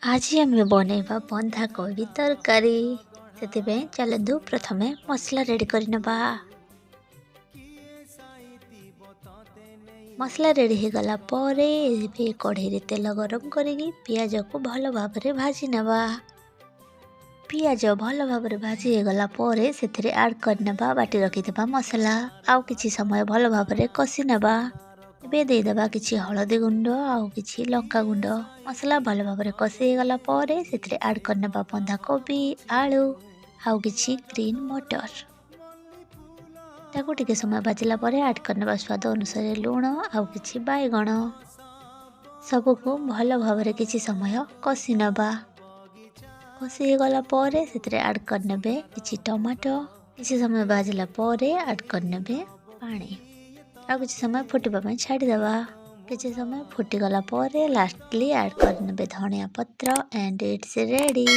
ଆଜି ଆମେ ବନେଇବା ବନ୍ଧାକୋବି ତରକାରୀ। ସେଥିପାଇଁ ଚାଲନ୍ତୁ ପ୍ରଥମେ ମସଲା ରେଡ଼ି କରିନେବା। ମସଲା ରେଡ଼ି ହେଇଗଲା ପରେ ଏବେ କଢ଼େଇରେ ତେଲ ଗରମ କରିକି ପିଆଜକୁ ଭଲ ଭାବରେ ଭାଜି ନେବା। ପିଆଜ ଭଲ ଭାବରେ ଭାଜି ହେଇଗଲା ପରେ ସେଥିରେ ଆଡ଼୍ କରିନେବା ବାଟି ରଖିଥିବା ମସଲା, ଆଉ କିଛି ସମୟ ଭଲ ଭାବରେ କଷି ନେବା। ଏବେ ଦେଇଦେବା କିଛି ହଳଦୀ ଗୁଣ୍ଡ ଆଉ କିଛି ଲଙ୍କା ଗୁଣ୍ଡ। ମସଲା ଭଲ ଭାବରେ କଷି ହେଇଗଲା ପରେ ସେଥିରେ ଆଡ଼୍ କରିନେବା ବନ୍ଧାକୋବି, ଆଳୁ ଆଉ କିଛି ଗ୍ରୀନ୍ ମଟର। ତାକୁ ଟିକେ ସମୟ ଭାଜିଲା ପରେ ଆଡ଼୍ କରିନେବା ସ୍ୱାଦ ଅନୁସାରେ ଲୁଣ ଆଉ କିଛି ବାଇଗଣ। ସବୁକୁ ଭଲ ଭାବରେ କିଛି ସମୟ କଷି ନେବା। କଷି ହେଇଗଲା ପରେ ସେଥିରେ ଆଡ଼୍ କରିନେବେ କିଛି ଟମାଟୋ। କିଛି ସମୟ ଭାଜିଲା ପରେ ଆଡ଼୍ କରିନେବେ ପାଣି, ଆଉ କିଛି ସମୟ ଫୁଟିବା ପାଇଁ ଛାଡ଼ିଦେବା। କିଛି ସମୟ ଫୁଟିଗଲା ପରେ ଲାଷ୍ଟଲି ଆଡ଼୍ କରିନେବେ ଧନିଆ ପତ୍ର ଆଣ୍ଡ it's ready.